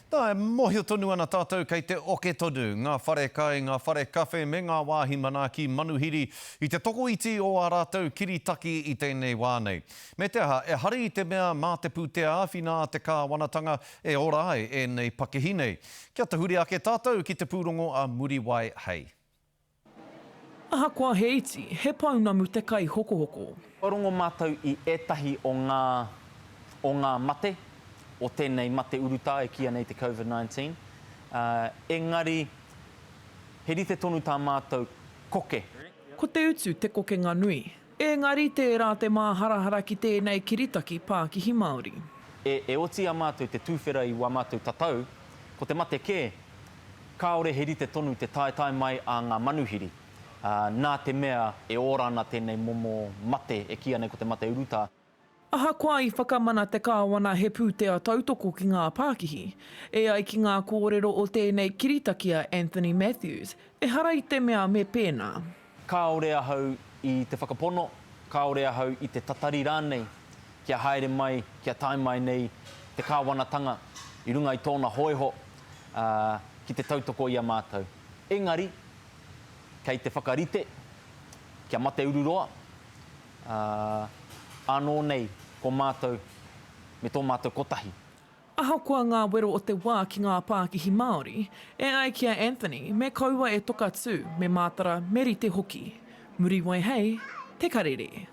Tā, e mōhio tonu ana tātou kei te oke tonu ngā whare kai, ngā whare kawhe me ngā wāhi manaaki manuhiri i te tokoiti o ā rātou kiritaki i tēnei wā nei. Me te aha, ehara i te mea mā te pūtea āwhina a te kāwanatanga e ora ai ēnei pakihi nei. Kia tahuri ake tātou ki te pūrongo a Muriwai Hei. Ahakoa he iti, he pounamu te kaihokohoko. Kua rongo mātou i ētahi o ngā o ngā mate o tēnei mate urutā e kīia nei te Covid 19, ā, engari he rite tonu tā mātou koke. Ko te utu te kokenga nui. Engari tērā te māharahara ki tēnei kiritaki pākihi Māori. E, e oti i a mātou te tūwhera i wā mātou tatau, ko te mate kē, kāore he rite tonu te taetae mai a ngā manuhiri, ā, nā te mea e ora ana tēnei momo mate e kīia nei ko te mate urutā. Ahakoa i whakamana te Kāwana he pūtea tautoko ki ngā pākihi, e ai ki ngā kōrero o tēnei kiritaki a Anthony Matthews, ehara i te mea me pēnā. Kāore ahau i te whakapono, kāore ahau i te tatari rānei kia haere mai, kia tae mai nei te kāwanatanga i runga i tōna hōiho, ā, ki te tautoko i a mātou. Engari, kei te whakarite kia mate ururoa, Ā, ānō nei ko mātou me tō mātou kotahi. Ahakoa ngā wero o te wā ki ngā pākihi Māori, e ai ki a Anthony, me kaua e toka tū, me mātara, me rite hoki. Muriwai hei, Te Karere.